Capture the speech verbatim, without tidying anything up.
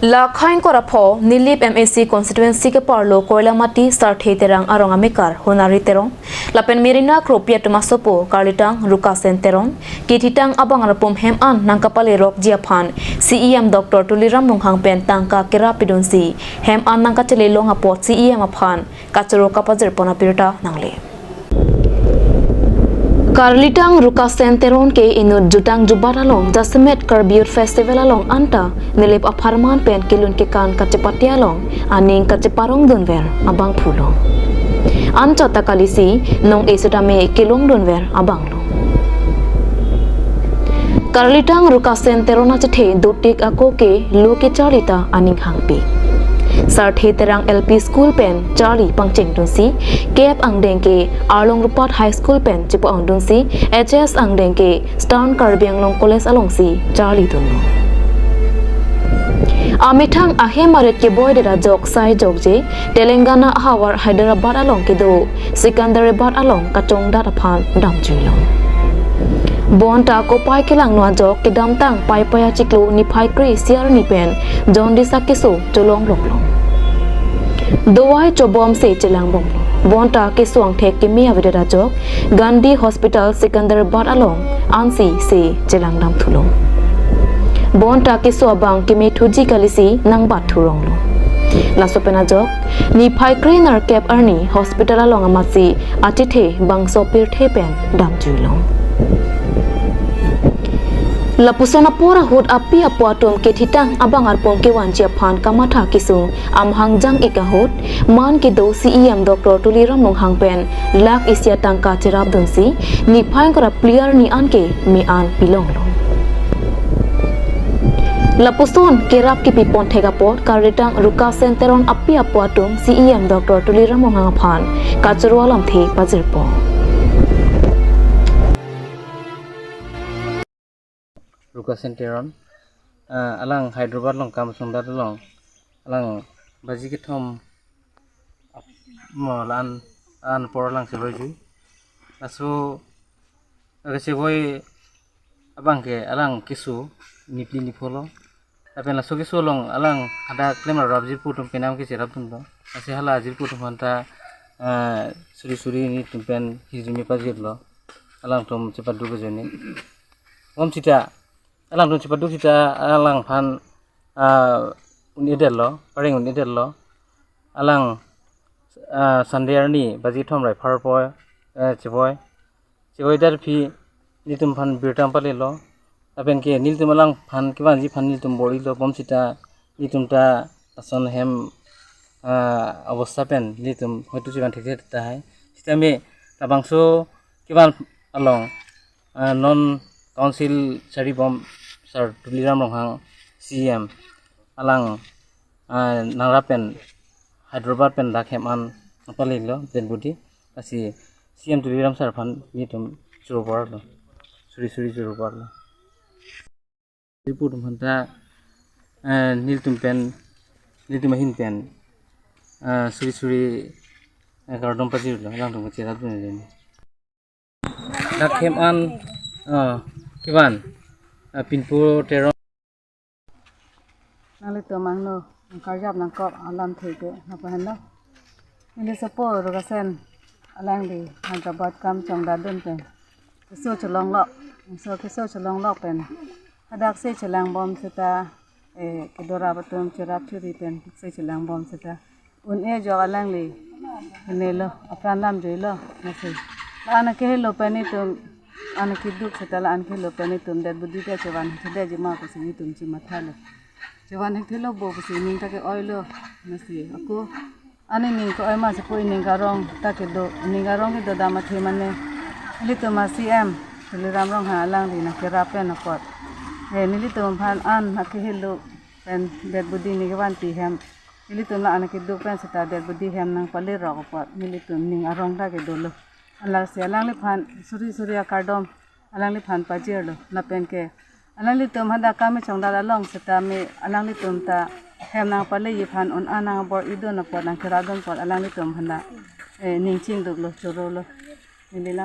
Lakhang korapho Nilip M A C constituency keparlo Koilamati Sarthe Terang arong amekar Honari Teron lapen Merina Kropi atum asopo Karlitang Rukasen Teron kethitang abang arpum hem-an nangkapalerokji aphan C E M Doctor Tuliram Ronghang pen tangka kerap pidunsi hem-an nangkachelelong apot C E M aphan kachoro kapajirpon abirta nangle. Karlitang Rukasen Teron ke inut jutang jubat along jasemet Karbi Youth Festival along anta Nilip apharman pen kelun kekan kachepate along aning kacheparongdunver abangphulo. Anchot ta kalisi nong-e setame kelongdunver abanglo. Karlitang Rukasen Teron achethe dotik ako ke lo kecharli ta aning hangpik. Sarthe Terang L P School pen charli pangchengdunsi, kep angdeng ke Arlong Rupat High School pen chepa-ongdunsi, H S angdeng ke Southern Karbi Anglong College alongsi charlidunlo. Amethang ahem arit keboidet ajok sai jokje Telangana ahavar Hyderabad along kedo Secunderabad along kachongdat aphan damjuilo. Bonta kopai kelangno ajok kedamtang Paipai achiklo niphai kre-isi arni pen jaundice akeso cholongloklo. Dawai chobomsi chelangbomlo. Bonta keso angthek keme avedet ajok Gandhi Hospital Secunderabad along ansi se chelangdamthulo. Bonta keso abang kemethuji kalisi nangbatthuronglo. Laso pen ajok niphai krenerkep arni hospital along amatsi achethe bangso pirthe pen damjuilo. Lapuson apor ahut api apo atum kethitang abang arpum kevanji aphan kamatha kesung amahang jang-ik ahut man kedo C E M Doctor Tuliram Ronghang pen lakh isi atangka cherapdunsi niphai kre-phli arni anke me-an pilonglo. Lapuson kerap kepipon thek apot Karlitang Rukasen Teron api apo atum C E M Doctor Tuliram Ronghang aphan kachoro alamthe pajirpo. Rukasen Teron, ah, alang Hyderabad along kam chongdat along, alang baji kethom ap-, mo la-an, la-an apor alang chevoiji. Laso, aga chevoi abang ke alang keso nipli nipholo. Lapen laso keso along alang hadak klem rap jirpo atum penam ke cherapdunlo. Lasi hala jirpo atum aphanta, ah, suri suri nelitum pen hirjume pajirlo. Alangtum chepaduk ajoine. Bom sita, alangtum chepaduk sita alangphan, ah, un-edetlo, pareng un-edetlo. Alang, ah, Sunday arni baji kethom ra pharo poi, eh, chevoi. Chevoi darpi nelitum aphan birta palelo. Lapen ke nelitum alangphan kevanji aphan nelitum bor-ilo, bom sita nelitum ta ason hem, ah, abosta pen nelitum hoitu chevan thekthe tahai. Sitame labangso kevan along, ah, non council charibom Sir Tuliram Ronghang C E M alang, ah, nangrap pen Hyderabad pen dak hem-an palelo dead body. Lasi C E M Tuliram sir aphan nelitum choro porlo. Suri suri choro porlo. Jirpo atum aphanta, eh, nelitum pen, nelitum ahin pen, eh, suri suri, eh, kardom pajirlo, alangtum kacherapdun. Dak hem-an, eh, kevan, eh, pinpo Teron. Nanglitum angno nangkarjap nangkok alamthe ke nangpahenlo. Neli sopo Rukasen, alangli Hyderabad kam chongdatdun pen keso cholonglok, keso, keso cholonglok pen hadaksi chelangbom seta, eh, kedorap atum cherap churi pen si chelangbom seta un-e ajok alangli henelo, apran damjuilo, lasi la-an akehelo pen nelitum, la-an akeduk seta la-an akehelo pen nelitum dead body ta chevan thekthedetji ma pusi nelitum chemathalo. Chevan thekthelo bo pusi ning ta ke-oilo, lasi ako ani ning ke-oi ma si pu ining karong ta kedo, ining karong kedo dam athe mane nelitum a C E M Tuliram Ronghang alangli nangkerap pen apot, eh, nelitum aphan an akehelo pen dead body neli kevanpi hem, nelitum la-an akeduk pen seta dead body hem nangpalerok apot nelitum ning arong ta kedolo. Lasi alangliphan suri suri akardom alangliphan pajirlo. Lapen ke alanglitum hadak kam chongdat along seta me alanglitum ta hem nangpaleji aphan un-an nangbor-idun apot nangkerapdun apot alanglitum aphanta, eh, ning chingduklo, chorolo. Neli la